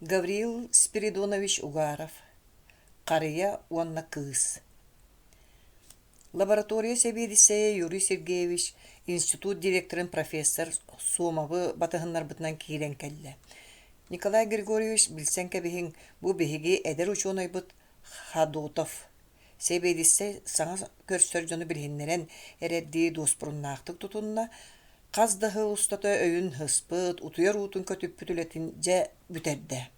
Гаврил Спиридонович Угаров «Харыйа уонна кыыс» Лаборатория сэбиэдиссэйэ Юрий Сергеевич институт директорын профессор Сомовы батыһыннарбытынан киирэн кэллэ. Николай Григорьевич билсэн кэбиһиҥ, бу биһиги эдэр учуонайбыт Ходотов. Сэбиэдиссэй саҥа көрсөр дьону билиһиннэрэн эрэрдии дуоспуруннаахтык тутунна, хас да сыл устата өйүн ыспыт, утуйар уутун көтүппүт үлэтин дьэ бүтэрдэ.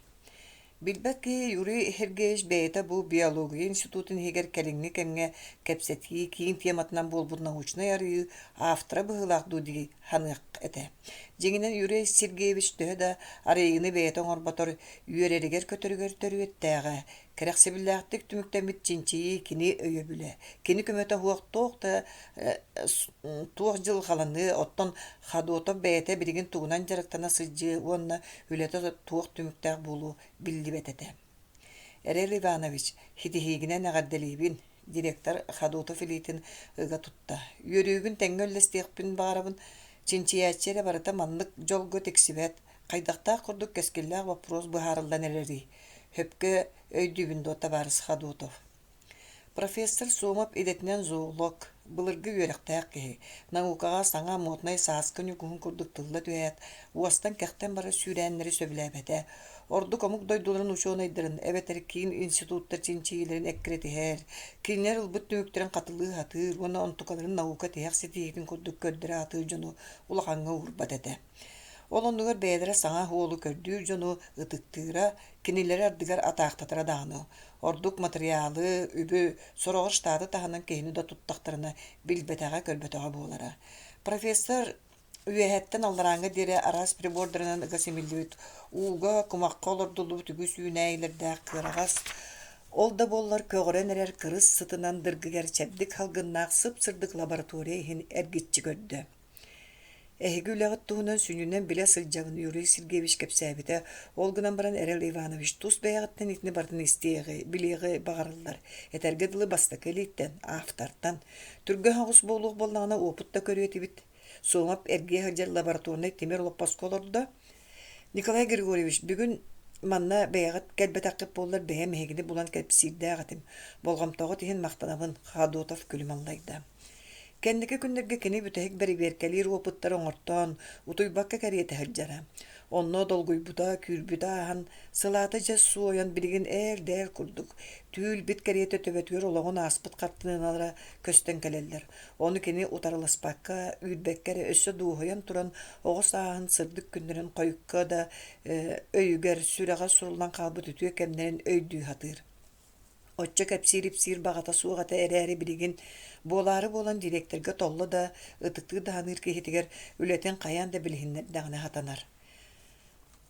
Билбэт киһи Юрий Сергеевич бэйэтэ бу биология институтун иһигэр кэлиҥҥи кэмҥэ кэпсэтии киин тематынан буолбут научнай арыйыы автора быһыылаах дуу дии саныах этэ. Дьиҥинэн Юрий Сергеевич төһө да арыйыыны бэйэтэ оҥорботор, үөрэригэр-көтөрүгэр төрүөттээҕэ, Кэрэхсэбиллээхтик түмүктэммит чинчийии кини өйөбүлэ, кини көмөтө суох туох да туох дьылҕаланыы, оттон Ходотов бэйэтэ билигин тугунан дьарыктана сылдьыа уонна үлэтэ туох түмүктээх буолуо биллибэт этэ. Эрэл Иванович, ситиһиигинэн эҕэрдэлиибин, директор Ходотов илиитин ыга тутта. Үөрүүгүн тэҥҥэ үллэстиэхпин баҕарабын. Чинчийээччи эрэ барыта маннык дьолго тиксибэт, хайдахтаах курдук кэскиллээх боппуруос быһаарыллан эрэрий? Сөпкө өйдүүбүн дуо, табаарыс Ходотов? Профессор Сомов идэтинэн зоолог, былыргы үөрэхтээх киһи, наукаҕа саҥа моднай сааскы ньукуһун курдук тылла түһээт, уостан-кэхтэн барар сүүрээннэри сөбүлээбэтэ. Ордук омук дойдуларын учуонайдарын эбэтэр киин институттар чинчийиилэрин эккирэтиһэр, кинилэр ылбыт түмүктэрин хатылыы сатыыр уонна онтукаларын наука тиһэх ситиһиитин курдук көрдөрө сатыыр дьону улахаҥҥа уурбат этэ. Ол оннугар бэйэлэрэ саҥа уолу көрдүүр дьону ытыктыыра, кинилэри ардыгар атаахтатара даҕаны. Ордук матырыйаалы, үбү, сороҕор штаты таһынан киһини да туттахтарына билбэтэҕэ-көрбөтөҕө буолара. Профессор үөһэттэн алларааҥҥа диэри араас прибордарынан ыга симиллибит ууга, кумахха олордуллубут үгүс үүнээйилэрдээх кыараҕас, ол да буоллар көҕөрөн эрэр кырыс сытынан дыргыйар чэбдик салгыннаах сып-сырдык лаборатория иһин эргиччи көрдө. Эһиги үлэҕит туһунан сүнньүнэн билэ сылдьабын, Юрий Сергеевич кэпсээбитэ. Ол гынан баран Эрэл Иванович тус бэйэҕиттэн итини барытын истиэҕи, билиэҕи баҕарыллар. Этэргэ дылы бастакы илииттэн, автортан. Түргэн соҕус буолуох буоллаҕына уопут да көрүө этибит. Сомов эргийэ сылдьар лабораторнай тимир олоппоско олордо. Николай Григорьевич, бүгүн манна бэйэҕит кэлбэтэххит буоллар бэйэм эһигини булан кэпсиирдээх этим. Болҕомтоҕут иһин махтанабын, Ходотов күлүм аллайда. Кэнники күннэргэ кини бүтэһик бэрэбиэркэлиир уопуттары оҥортоон, утуйбакка кэриэтэ сылдьара. Онно долгуйбута, күүрбүтэ ааһан, сылаата дьэ суойан билигин ээл-дээл курдук, түүл-бит кэриэтэ төбөтүгэр олоҕун ааспыт хартыыналара көстөн кэлэллэр. Ону кини утарыласпакка, үүрбэккэ эрэ өссө дуоһуйан туран оҕо сааһын сырдык күннэрин хойукка да өйүгэр, сүрэҕэр суруллан хаалбыт үтүө кэмнэрин өйдүү сатыыр. Оччо кэпсиир-ипсиир баҕата суох этэ эрээри билигин, буолаары буолан дириэктэргэ толло да, ытыктыы да саныыр киһитигэр үлэтин хайаан да билиһиннэрдэҕинэ сатанар.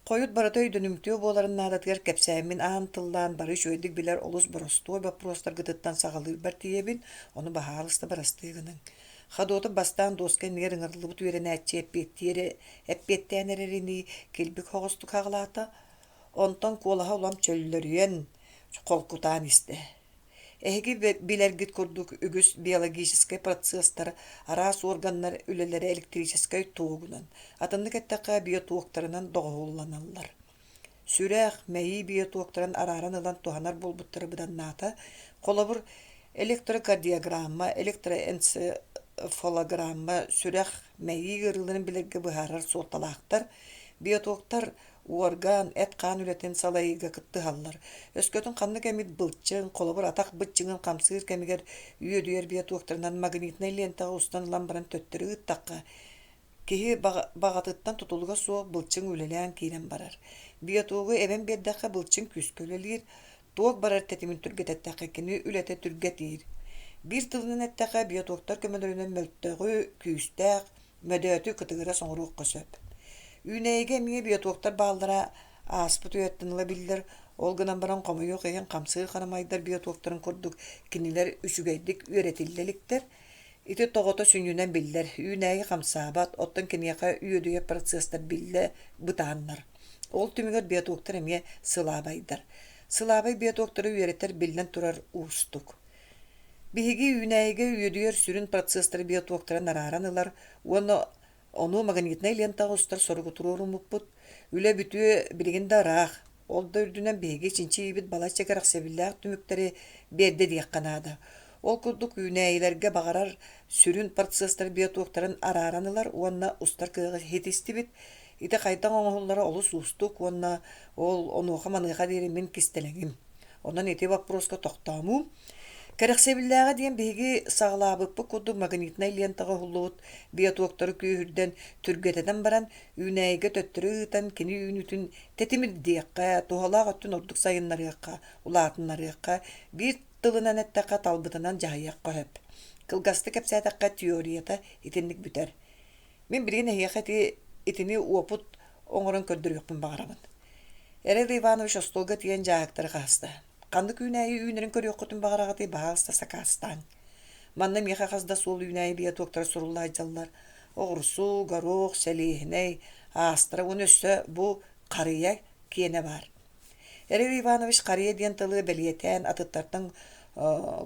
Хойут барыта өйдөнүмтүө буоларын наадатыгар кэпсээммин аан тыллаан бары үчүгэйдик билэр олус боростуой боппуруостаргытыттан саҕалыырбар тиийэбин, ону баһаалыста бырастыы гыныҥ. Ходотов бастаан дуоска иннигэр ыҥырыллыбыт үөрэнээччи эппиэттиир эппиэттээн эрэринии килбик соҕустук аҕалаата, онтон куолаһа улам чөллөрүйэн, холкутаан истэ. Эһиги билэргит курдук үгүс биологическай процесстар, араас органнар үлэлэрэ электрическэй туогунан, атыннык эттэххэ биотуоктарынан доҕуһуолланаллар. Сүрэх, мэйии биотуоктарын арааран ылан туһанар буолбуттара быданнаата. Холобур, электрокардиограмма, электроэнцефалограмма сүрэх, мэйии ыарыыларын билэргэ быһаарар суолталаахтар. Биотуоктар уорган, эт-хаан үлэтин салайыыга кыттыһаллар. Өскөтүн ханнык эмит былчыҥ, холобур, атах быччыҥын хамсыыр кэмигэр үөдүйэр биотуоктарынан магнитнай лиэнтэҕэ устан ылан баран төттөрү ыыттахха, киһи баҕатыттан тутулуга суох былчыҥ үлэлээн киирэн барар. Биотуогу эбэн биэрдэххэ былчыҥ күүскэ үлэлиир, туох барар тэтимин түргэтэттэххэ кини үлэтэ түргэтиир. Биир тылынан эттэххэ, биотуоктар көмөлөрүнэн мөлтөҕү, күүстээх, мөдөөтү кытыгырас оҥоруохха сөп. Үүнээйигэ эмиэ биотуоктар бааллара ааспыт үйэттэн ыла биллэр, ол гынан баран хомойуох иһин хамсыыр харамайдар биотуоктарын курдук кинилэр үчүгэйдик үөрэтиллэ иликтэр. Ити тоҕото сүнньүнэн биллэр, үүнээйи хамсаабат, оттон киниэхэ үөдүйэр процесстар биллэ бытааннар. Ол түмүгэр биотуоктар эмиэ сылаабайдар. Сылаабай биотуоктары үөрэтэр биллэн турар уустук. Биһиги үүнээйигэ үөдүйэр сүрүн процесстары биотуоктарын арааран ылар уонна ону магнитнай лентаҕа устар соругу туруоруммуппут. Үлэ бүтүө билигин да ыраах. Ол да үрдүнэн биһиги чинчийиибит балачча кэрэхсэбиллээх түмүктэри биэрдэ диэххэ наада. Ол курдук үүнээйилэргэ баҕарар сүрүн процесстар биотоктарын арааран ылар уонна устар кыаҕы ситистибит. Ити хайдах оҥоһуллара олус уустук уонна ол онуоха-маныаха диэри мин кистэлэҥим. Онон ити боппуруоска тохтоомуум. Кэрэхсэбиллээҕэ диэн биһиги саҕалаабыппыт курдук магнитнай лентаҕа уһуллубут биотоктары күүһүрдэн, түргэтэтэн баран, үүнээйигэ төттөрү ыытан кини үүнүүтүн тэтимирдиэххэ, туһалаах өттүн ордук сайыннарыахха, улаатыннарыахха, биир тылынан эттэххэ, талбытынан дьаһайыахха сөп. Кылгастык кэпсээтэххэ, теорията итинник бүтэр. Мин билигин эһиэхэ ити итини уопут оҥорон көрдөрүөхпүн баҕарабын. Эрэл Иванович остуолга тиийэн дьааһыктары хаһыста. Ханнык үүнээйи үүнэрин көрүөххүтүн баҕараҕытый, баһаалыста сакаастааҥ. Манна миэхэ хас да суол үүнээйи биотоктара сурулла сылдьаллар. Оҕурсу, горох, сэлиэһинэй, астра уонна өссө бу харыйа киэнэ баар. Эрэл Иванович харыйа диэн тылы бэлиэтээн атыттартан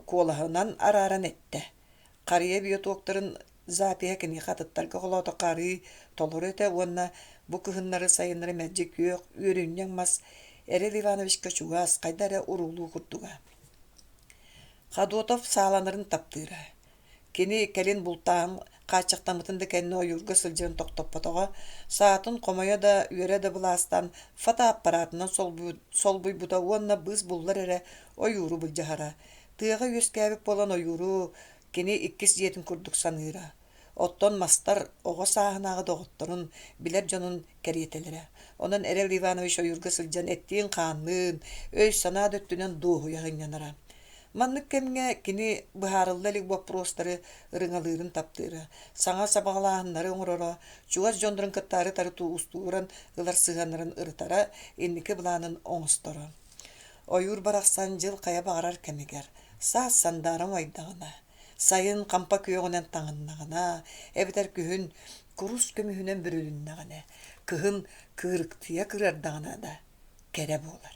куолаһынан арааран эттэ. Харыйа биотоктарын запиһа киниэхэ атыттарга холоотоххо арыый толору этэ уонна бу кыһыннары-сайыннары мэлдьи күөх, үөрүнньэҥ мас Эрэл Ивановичка чугас, хайда эрэ уруулуу курдуга. Ходотов сааланарын таптыыра. Кини кэлин бултааһын хааччахтаммытын да кэннэ ойуурга сылдьарын тохтоппотоҕо, саатын хомойо да, үөрэ да былаастаан фотоаппаратынан солбуйбута уонна быыс буллар эрэ ойууру былдьаһара. Тыаҕа үөскээбит буолан ойууру кини иккис дьиэтин курдук саныыра. Оттон мастар оҕо сааһынааҕы доҕотторун, билэр дьонун кэриэтэлэрэ. Онон Эрэл Иванович ойуурга сылдьан эттиин-хаанныын, өй-санаа да өттүнэн дуоһуйа сынньанара. Маннык кэмҥэ кини быһаарылла илик боппуруостары ырыҥалыырын таптыыра, саҥа сабаҕалааһыннары оҥороро, чугас дьоннорун кытта ары-тары уустугуран ылар сыһыаннарын ырытара, инники былаанын оҥосторо. Ойуур барахсан дьыл хайа баҕарар кэмигэр, саас сандаара умайдаҕына, сайын хампа күөҕүнэн таҥыннаҕына, эбэтэр күһүн курус көмүһүнэн бүрүлүннэҕинэ, кыһын кыырыктыйа кырыардаҕына да кэрэ буолар.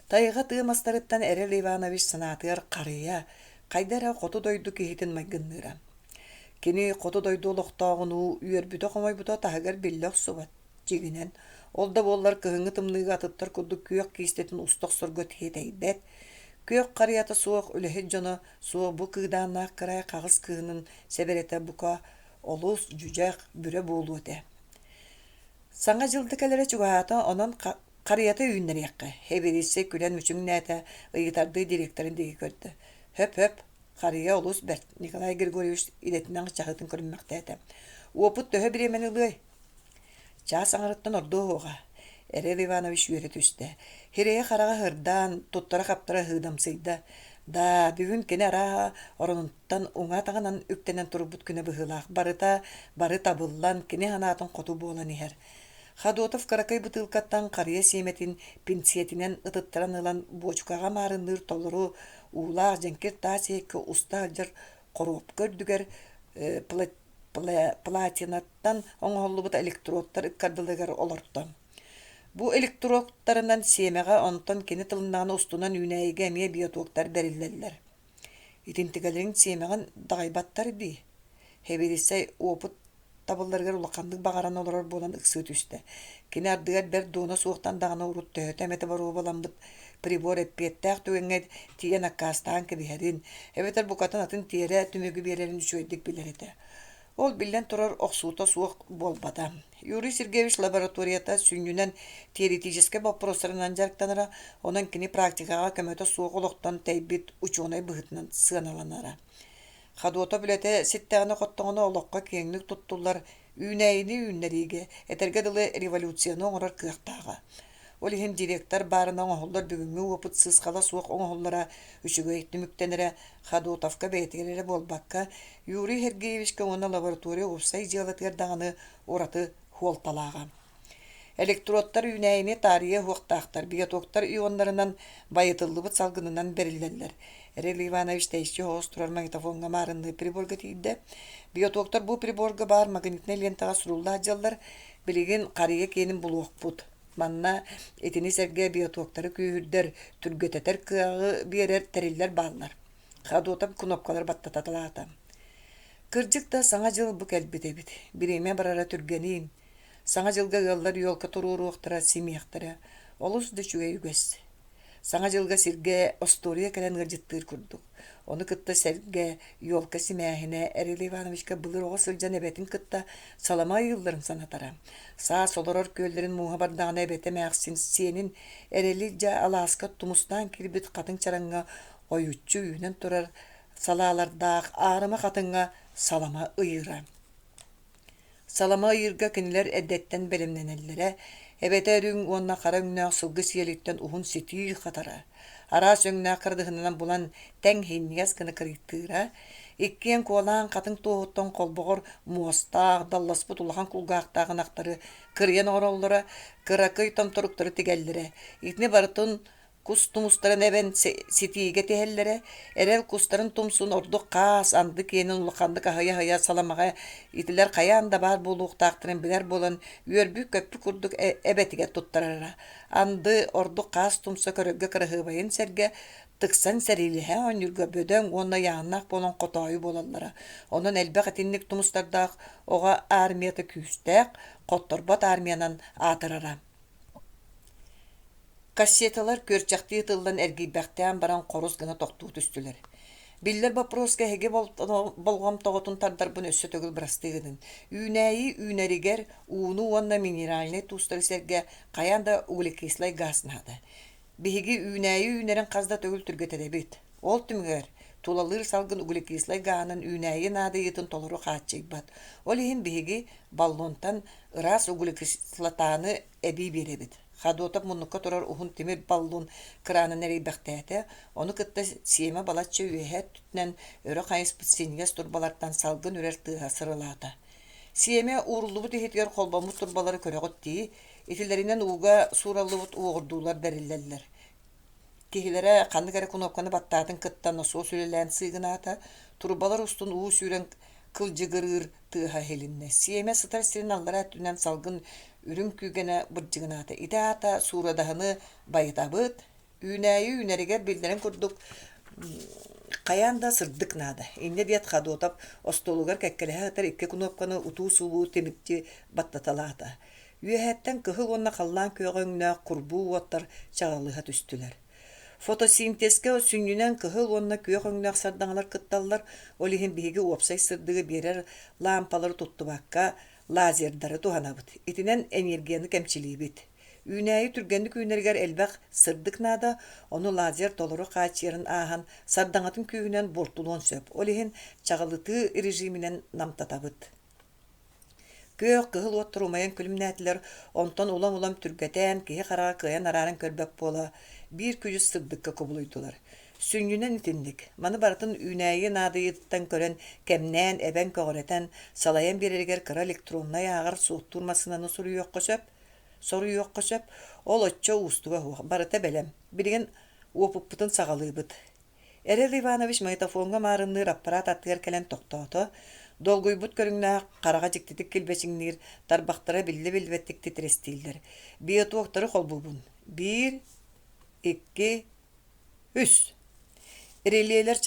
Тайҕа тыа мастарыттан Эрэл Иванович санаатыгар харыйа, хайда эрэ хоту дойду киһитин майгынныыра. Кини хоту дойду олохтооҕунуу үөрбүтэ-хомойбута таһыгар биллэ охсубат. Дьиҥинэн, ол да буоллар кыһыҥҥы тымныыга атыттар курдук күөх киистэтин уста охсорго тиэтэйбэт, күөх харыйата суох үлэһит дьоно суох бу кыыдааннаах кыраай хаҕыс кыһынын сэбэрэтэ бука олус дьүдьэх, бүрэ буолуо этэ. Саҥа дьыл да кэлэрэ чугаһаата, онон харыйата үүннэриэххэ, Эбириссэй күлэн мүчүҥнээтэ, ыйытардыы директорын диэки көрдө. Хөп-хөп, харыйа олус бэрт, Николай Григорьевич идэтинэн чаһытын көрүммэхтээтэ. Уопут төһө бириэмэни ылыай? Чаас аҥарыттан ордуо уһуоҕа, Эрэл Иванович үөрэ түстэ, сирэйэ-хараҕа сырдаан, туттара-хаптара ыһыыдамсыйда. Даа, бүгүн кини арааһа оронуттан уҥа атаҕынан үктэнэн турбут күнэ быһыылаах, барыта бары табыллан, кини санаатын хоту буолан иһэр. Ходотов кыракый бытыылкаттан харыйа сиэмэтин пинцетинэн ытыттаран ылан буочукаҕа маарынныыр толору уулаах дьэҥкир таас иһиккэ уста сылдьар хоруопка үрдүгэр платинаттан оҥоһуллубут электродтар ыккардыларыгар олорто. Бу электродтарынан сиэмэҕэ, онтон кини тылыннаҕына устунан үүнээйигэ эмиэ биотоктар бэриллэллэр. Итинтигэлэриҥ сиэмэҕин даҕайбаттар дии. Хэбириссэй уопут табылларыгар улаханнык баҕаран олорор буолан ыксыы түстэ. Кини ардыгар бэрт дуона суохтан даҕаны урут төһөтө эмэтэ боруобаламмыт прибор эппиэттээх түгэҥҥэ тиийэн аккаастаан кэбиһэрин, эбэтэр букатын атын тиэрэ түмүгү биэрэрин үчүгэйдик билэр этэ. Ол биллэн турар охсуута суох буолбата. Юрий Сергеевич лабораторията сүнньүнэн теоретическай боппуруостарынан дьарыктанара, онон кини практикаҕа көмөтө суох олохтон тэйбит учуонай быһыытынан сыаналанара. Ходотов үлэтэ ситтэҕинэ-хоттоҕуна олоххо киэҥник туттуллар үүнээйини үүннэриигэ, этэргэ дылы, революцияны оҥорор кыахтааҕа. Ол иһин директор баарына оҥоһуллар бүгүҥҥү уопут сыысхала суох оҥоһуллара үчүгэй түмүктэнэрэ Ходотовка бэйэтигэр эрэ буолбакка, Юрий Сергеевичка уонна лаборатория уопсай дьыалатыгар даҕаны ураты суолталааҕа. Электродтар үүнээйини таарыйа уһуохтаахтар, биотоктар ионнарынан байытыллыбыт салгынынан бэриллэллэр. Эрэл Иванович тэйиччи соҕус турар магнитофоҥҥа маарынныыр приборга тиийдэ. Биотоктар бу приборга баар магнитнай лентаҕа сурулла сылдьаллар. Билигин харыйа киэнин булуохпут. Манна итини сэргэ биотоктары күүһүрдэр, түргэтэтэр кыаҕы биэрэр тэриллэр бааллар. Ходотов кнопкалары баттаталаата. Кырдьык да, Саҥа дьыл бу кэлбит эбит. Бириэмэ барара түргэниин. Саҥа дьылга ыаллар елка туруоруохтара, симиэхтэрэ. Олус да үчүгэй үгэс. Саҥа дьылга сиргэ остуоруйа кэлэн ыалдьыттыыр курдук. Ону кытта сэргэ елка симээһинэ Эрил Ивановичка былыр оҕо сылдьан эбэтин кытта салама ыйыылларын санатара. Саас олорор күөллэрин мууһа бардаҕына эбэтэ эмээхсин сиэнин Эрэли дьэ алааска тумустаан киирбит хатыҥ чараҥҥа ойуччу үүнэн турар салаалардаах аарыма хатыҥҥа салама ыйыыра. Салама ыйыырга кинилэр эрдэттэн бэлэмнэнэллэрэ, эбэтэ үрүҥ уонна хара өҥнөөх сылгы сиэлиттэн уһун ситии хатара, араас өҥнөөх кырдыһынынан булан тэҥ иһинньигэс гына кырыйтыыра, иккиэн куолаан хатыҥ туоһуттан холбоҕор муостаах, далласпыт улахан кулгаахтаах ынахтары кырыйан оҥороллоро, кыракый томторуктары тигэллэрэ. Итини барытын Кус тумустарын эбэн ситиигэ тиһэллэрэ, эрэл кустарын тумсун ордук хаас, анды киэнин улаханнык аһыйа-аһыйа саламаҕа итилэр хайаан да баар буолуохтаахтарын билэр буолан, үөрбүт-көппүт курдук эбэтигэр туттарара. Анды ордук хаас тумса көрөргө кыраһыабайын сэргэ, тыксан сэриилэһэ оонньуурга бөдөҥ уонна ыйааһыннаах буолан хотоойу буолаллара. Онон элбэх итинник тумустардаах оҕо армията күүстээх, хотторбот армиянан аатырара. Кассеталар күөрчэхтии ытыллан эргийбэхтээн баран хорус гына тохтуу түстүлэр. Биллэр боппуруоска эһиги болҕомтоҕутун тардарбын өссө төгүл бырастыы гыныҥ. Үүнээйи үүнэригэр ууну уонна минеральнай туустары сэргэ хайаан да углекислай газ наада. Биһиги үүнээйи үүнэрин хас да төгүл түргэтэтэбит. Ол түмүгэр тулалыыр салгын углекислай гааһынан үүнээйи наадыйыытын толору хааччыйбат. Ол иһин биһиги баллонтан ыраас углекислотаны эбии биэрэбит. Ходотов муннукка турар уһун тимир баллон кыраанын эрэйбэхтээтэ, ону кытта сиэмэ балачча үөһэ өттүнэн өрө хайыспыт синньигэс турбалартан салгын үрэр тыаһа сырылаата. Сиэмэ ууруллубут иһитигэр холбоммут турбалары көрөҕүт дии, итилэринэн ууга суураллыбыт уоҕурдуулар бэриллэллэр. Киһилэрэ ханнык эрэ кунуопканы баттаатын кытта носуос үлэлээн сыыгынаата, турбалар устун уу сүүрэн кылдьыгырыыр тыаһа иһилиннэ. Сиэмэ сытар сирин аллара өттүнэн салгын үрүҥ күүгэнэ бырдьыгынаата. Ити аата суурадаһыны байытабыт, үүнээйи үүнэригэр биллэрин курдук хайаан да сырдык наада. Инньэ диэт Ходотов остуолугар кэккэлэһэ сытар икки кунуопканы утуу-субуу тимирдии баттаталаата. Үөһэттэн кыһыл уонна халлаан күөҕэ өҥнөөх курбуу уоттар чаҕылыһа түстүлэр. Фотосинтезкэ сүнньүнэн кыһыл уонна күөх өҥнөөх сардаҥалар кытталлар, ол иһин биһиги уопсай сырдыгы биэрэр лаампалары туттубакка, лазердары туһанабыт. Итинэн энергияны кэмчилиибит. Үүнээйи түргэнник үүнэригэр элбэх сырдык наада, ону лазер толору хааччыйарын ааһан, сардаҥатын күүһүнэн буортулуон сөп. Ол иһин чаҕылытыы режиминэн намтатабыт. Күөх, кыһыл уоттар умайан күлүмнээтилэр, онтон улам-улам түргэтээн, киһи хараҕа кыайан арааран көрбөт буола, биир күдьүс сырдыкка кубулуйдулар. Сүнньүнэн итинник, маны барытын үүнээйи наадыйыытыттан көрөн, кэмнээн, эбэн-көҕүрэтэн, салайан биэрэригэр кыра электроннай ааҕар-суоттуур массыынаны суруйуохха сөп, соруйуохха сөп, ол оччо уустуга суох, барыта бэлэм. Билигин уопуппутун саҕалыыбыт. Эрэл Иванович магнитофоҥҥа маарынныыр аппараат аттыгар кэлэн тохтоото, долгуйбут көрүҥнээх, хараҕа дьиктитик килбэчиҥниир, тарбахтара биллэ-биллибэттик титирэстииллэр. Биотоктары холбуубун. Биир, икки, үс. Релиэлэр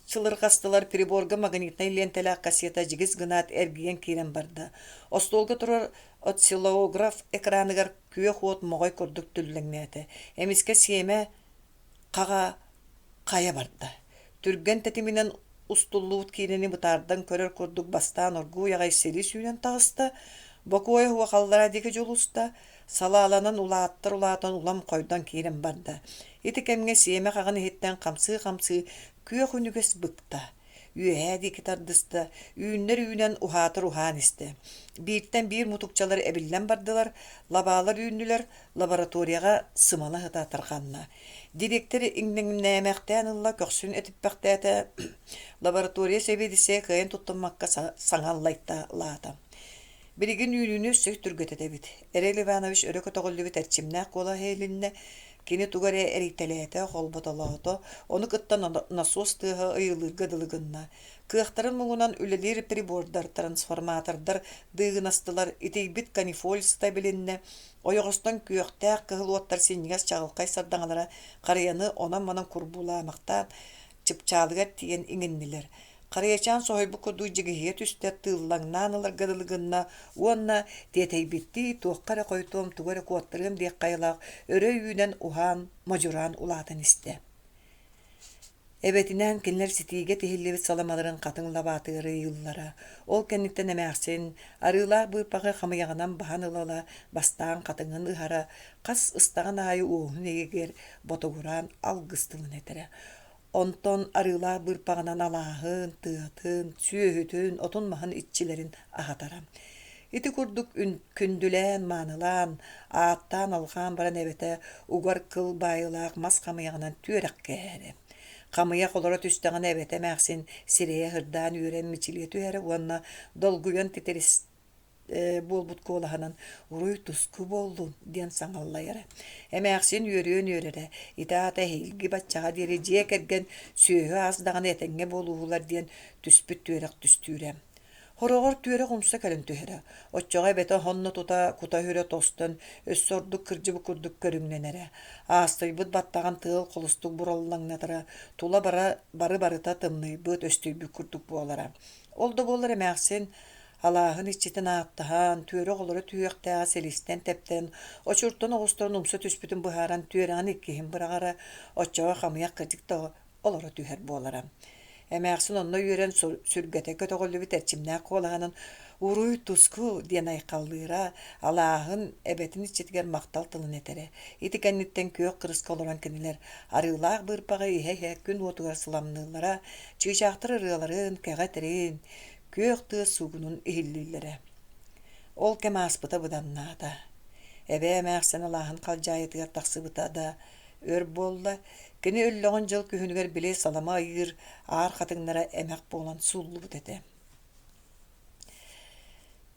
чылырҕастылар, приборга магнитнай лиэнтэлээх кассета дьигис гынаат эргийэн киирэн барда. Остуолга турар осциллограф экраныгар күөх уот моҕой курдук түллэҥнээтэ. Эмискэ сиэмэ хаҕа хайа барда. Түргэн тэтиминэн устуллубут киинэни бытаардан көрөр курдук бастаан оргууй аҕай сири сүүнэн таҕыста, бокуойа уохаллара диэки дьулуста, салааланан улааттар улаатан улам хойдон киирэн барда. Ити кэмҥэ сиэмэ хаҕын иһиттэн хамсыы-хамсыы күөх үнүгэс быкта. Үөһээ диэки тардыста, үүннэр үүнэн, уһаатар уһаан истэ. Бииртэн биир мутукчалар эбиллэн бардылар, лабаалар үүннүлэр, лабораторияҕа сымала сыта тарҕанна. Дириэктэр иҥнэҥнээмэхтээн ылла, көхсүн этиппэхтээтэ, лаборатория сэбиэдиссэйэ кыайан туттуммакка саҥа аллайталаата. Билигин үүнүүнү өссө түргэтэтэбит. Эрэл Иванович өрө көтөҕүллүбүт эрчимнээх куолаһа иһилиннэ, кини тугу эрэ эрийтэлээтэ, холботолоото, ону кытта насос тыаһа ыйылыырга дылы гынна. Кыахтарын муҥунан үлэлиир прибордар, трансформатордар дыыгынастылар, итийбит канифоль сыта билиннэ, ойоҕостон күөхтээх кыһыл уоттар синньигэс чаҕылхай сардаҥалара харыйаны онон-манан курбуулаамахтаан, чыпчаалыгар тиийэн иҥиннилэр. Харыйачаан соһуйбут курдук дьигиһийэ түстэ, тыыллаҥнаан ыларга дылы гынна уонна тиэтэйбиттии туохха эрэ хойутуом, тугу эрэ куоттарыам диэх хайалаах өрө үүнэн уһаан, модьураан улаатан истэ. Эбэтинээн кинилэр ситиигэ тиһиллибит саламаларын хатыҥ лабаатыгар ыйыыллара. Ол кэнниттэн эмээхсин арыылаах быырпаҕы хамыйаҕынан баһан ыла-ыла бастаан хатыҥын ыһара, хас ыстаҕын аайы уоһун иһигэр ботугураан алгыс тылын этэрэ. Онтон арыылаах быырпаҕынан алааһын, тыатын, сүөһүтүн, отун-маһын иччилэрин аһатара. Ити курдук күндүлээн-маанылаан, ааттаан-алҕаан баран эбэтэ угар кыл баайыылаах мас хамыйаҕынан түөрэх кээһэрэ. Хамыйах олоро түстэҕинэ эбэтэ эмээхсин сирэйэ сырдаан үөрэн мичилийэ түһэрэ уонна долгуйан титирис буолбут куолаһынан «Уруй-туску буоллун» диэн саҥаллайара. Эмээхсин үөрүөн үөрэрэ, ити аата эһиилги баччаҕа диэри дьиэ кэргэн сүөһү-ас даҕаны этэҥҥэ буолууһулар диэн түспүт түөрэх түстүүрэ. Хороҕор түөрэх умса кэлэн түһэрэ, оччоҕо эбэтэ сонно тута кута-сүрэ тостон, өссө ордук кырдьыбыт курдук көрүҥнэнэрэ. Аастайбыт баттаҕын тыал холустук бураллаҥнатара, тула бара бары-барыта тымныйбыт, өстүйбүт курдук буолара. Ол да буоллар эмээхсин алааһын иччитин ааттаһан, түөрэх олоро түһүөхтээҕэ силистэн тэптэн, очуртан оҕустаран умса түспүтүн быһааран түөрэҕин иккиһин быраҕара, оччоҕо хамыйах кырдьык да олоро түһэр буолара. Эмээхсин онно үөрэн сүргэтэ көтөҕүллүбүт эрчимнээх куолаһынан «Уруй-туску» диэн айхаллыыра, алааһын эбэтин иччитигэр махтал тылын этэрэ. Ити кэнниттэн күөх кырыска олорон кинилэр арыылаах быырпаҕы иһэ-иһэ күн уотугар сыламныыллара, чыычаахтар ырыаларын, кэҕэ этэрин, күөх тыа суугунун иһиллииллэрэ. Ол кэм ааспыта быданнаата. Эбээ эмээхсин алааһын халдьаайытыгар тахсыбыта да өр буолла, кини өллөҕүн дьыл күһүнүгэр били салама ыйыыр аар хатыҥнара эмэх буолан сууллубут этэ.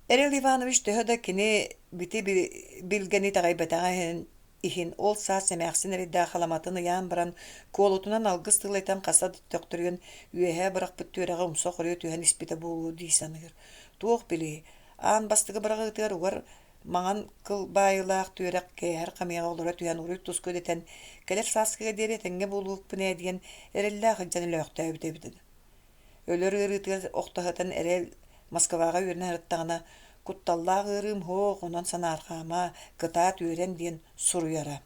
Эрэл Иванович төһө да кини бити билгэни итэҕэйбэтэҕэ иһин, иһин ол саас эмээхсин эрэйдээх халаматын ыйаан баран, куолутунан алгыс тыл этэн хаса да төхтөрүйэн үөһээ бырахпыт түөрэҕэ умса хоруйа түһэн испитэ буолуо дии саныыр. Туох билиэй, аан бастакы быраҕыытыгар угар маҥан кыл баайыылаах түөрэх кээһэр хамыйаҕа олоро түһэн уруй-туску дэтэн, кэлэр сааскыга диэри этэҥҥэ буолуохпун ээ диэн эрэллээх сылдьан өлөөхтөөбүт эбит. Өлөр ыарыытыгар охтоһутан эрэл Москваҕа үөрэнэ сырыттаҕына, кутталлаах ыарыым һуох, онон санаарҕаама, кытаат үөрэн диэн суруйара.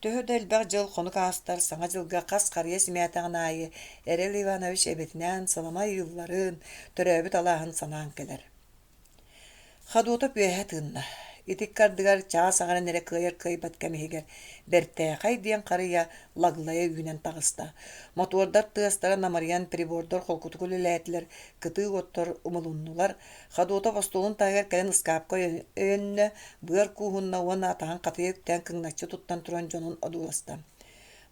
Төһө да элбэх дьыл хонук аастар, Саҥа дьылга хас харыйа симээтэҕин аайы Эрэл Иванович эбэтинээн салама ыйыылларын, төрөөбүт алааһын санаан кэлэр. Ходотов үөһэ тыынна, ити икки ардыгар чаас аҥарын эрэ кыайар кыайбат кэм иһигэр бэртээхэй диэн харыйа лаглайа үүнэн таҕыста. Мотуордар тыастара намырыйан прибордар холкутук үлэлээтилэр, кытыы уоттар умулуннулар. Ходотов остуолун таһыгар кэлэн ыскаапка өйөннө, быар кууһунна уонна атаҕын хатыйа үктээн кыҥначчы туттан туран дьонун одууласта.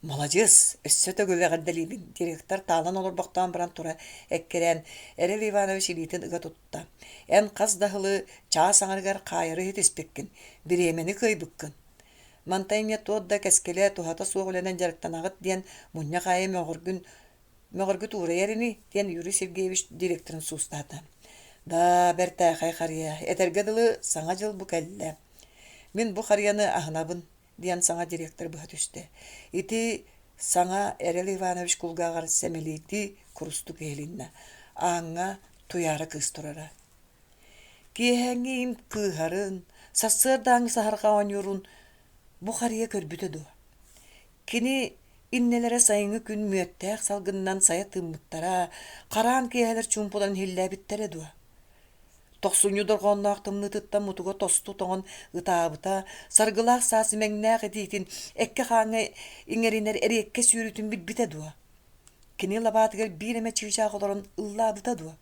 Маладьыас, өссө төгүл эҕэрдэлиибин, директор таалан олорбохтоон баран тура эккирээн, Эрэл Иванович илиитин ыга тутта. Эн хас да сылы чаас аҥарыгар хаайары ситиспиккин, бириэмэни кыайбыккын. Мантан инньэ туох да кэскилэ, туһата суох үлэнэн дьарыктанаҕыт диэн мунньах аайы мөҕөргүн мөҕөргүт уурайар ини, диэн Юрий Сергеевич директорын суустаата. Да, бэртээхэй харыйа, этэргэ дылы, Саҥа дьыл бу кэллэ. Мин бу харыйаны аһынабын, диэн саҥа директор быһа түстэ. Ити саҥа Эрэл Иванович кулгааҕар сэмэлиирдии курустук иһилиннэ. Ааҥҥа Туйаара кыыс турара. Киэһээҥҥи им кыыһарын, сарсыардааҥҥы саһарҕа оонньуурун бу харыйа көрбүтэ дуо? Кини иннэлэрэ сайыҥҥы күн мүөттээх салгынынан сайа тыыммыттара, хараан киэһэлэр чуумпуларын иһиллээбиттэрэ дуо? Тохсунньу дорҕоонноох тымныытыттан мутуга тосту тоҥон ытаабыта, саргылаах саас имэҥнээх итиитин эккэ-хааҥҥа иҥэринэр эриэккэ сүүрүүтүн билбитэ дуо? Кини лабаатыгар биир эмэ чыычаах олорон ыллаабыта дуо?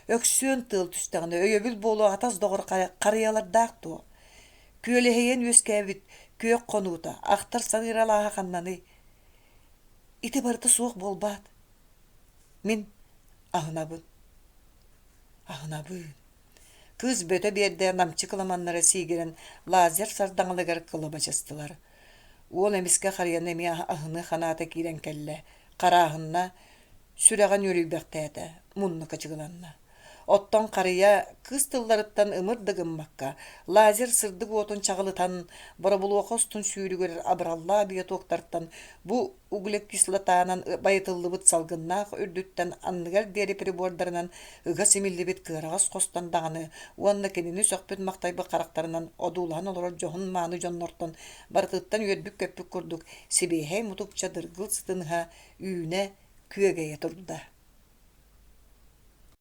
Өксүөн тыал түстэҕинэ өйөбүл буолуо атас доҕор харыйалардаах дуо? Күөлэһийэн үөскээбит күөх хонуута, ахтар саныыр алааһа ханнаный? Ити барыта суох буолбаат? Мин аһынабын. Аһынабын. Кыыс бөтө биэрдэ намчы кыламаннара сиигирэн лазер сардаҥалыгар кылабачыстылар. Уол эмискэ харыйаны эмиэ аһыныы ханаата киирэн кэллэ, харааһынна, сүрэҕэ нүөлүйбэхтээтэ, мунна кычыгыланна. Оттон харыйа кыыс тылларыттан ымыр да гыммакка, лазер сырдык уотун чаҕылытан, боробулуоха устун сүүрүгүрэр абыраллаах биотоктартан бу углекислотанан байытыллыбыт салгыннаах үрдүттэн анныгар диэри прибордарынан ыга симиллибит кыараҕас хостон даҕаны уонна кинини сөхпүт-махтайбыт харахтарынан одуулаһан олорор дьоһун-мааны дьоннортон барытыттан үөрбүт-көппүт курдук сибиэһэй мутукча дыргыл сытын ыһа үүнэ күөгэйэ турда.